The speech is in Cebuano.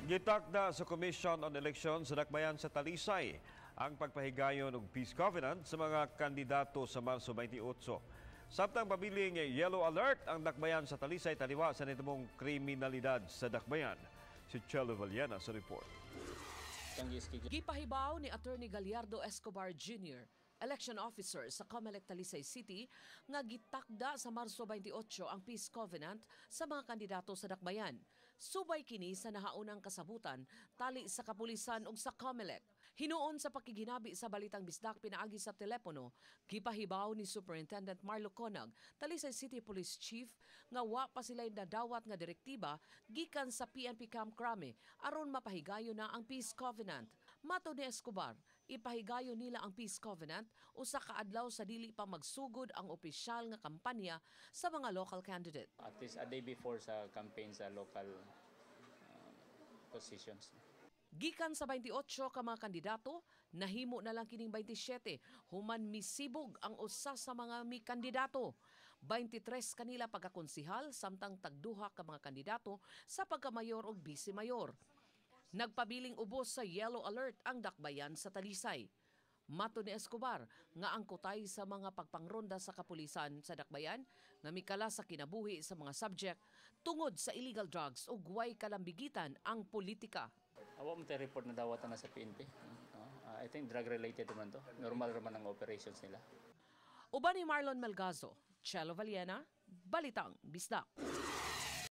Gitakda sa Commission on Elections sa Dakbayan sa Talisay ang pagpahigayon og Peace Covenant sa mga kandidato sa Marso 28. Samtang pabiling yellow alert ang Dakbayan sa Talisay taliwa sa nitumong kriminalidad sa Dakbayan. Si Chelo Vallena sa report. Gipahibaw ni Attorney Gallardo Escobar Jr., election officer sa COMELEC Talisay City, nga gitakda sa Marso 28 ang Peace Covenant sa mga kandidato sa Dakbayan. Subay kini sa nahaunang kasabutan tali sa kapulisan ug sa COMELEC. Hinuon sa pakiginabi sa Balitang Bisdak pinaagi sa telepono, gipahibaw ni Superintendent Marlo Conag, Talisay City Police Chief, nga wa pa sila nadawat nga direktiba gikan sa PNP Camp Crame aron mapahigayon na ang Peace Covenant. Matod ni Escobar, ipahigayon nila ang Peace Covenant usa ka adlaw sa dili pa magsugod ang opisyal nga kampanya sa mga local candidate. At least a day before sa campaign sa local positions. Gikan sa 28 ka mga kandidato, nahimo na lang kining 27 human misibog ang usa sa mga mi kandidato. 23 kanila pagkakonsihal samtang tagduha ka mga kandidato sa pagkamayor ug vice-mayor. Nagpabiling ubos sa yellow alert ang Dakbayan sa Talisay. Matod ni Escobar nga ang kutay sa mga pagpangronda sa kapulisan sa Dakbayan nga mikala sa kinabuhi sa mga subject tungod sa illegal drugs ug way kalambigitan ang politika. Awa mo tayo report na dawatan na sa PNP. I think drug related naman to. Normal naman ang operations nila. Uban ni Marlon Melgazo, Chelo Vallena, Balitang Bisdak.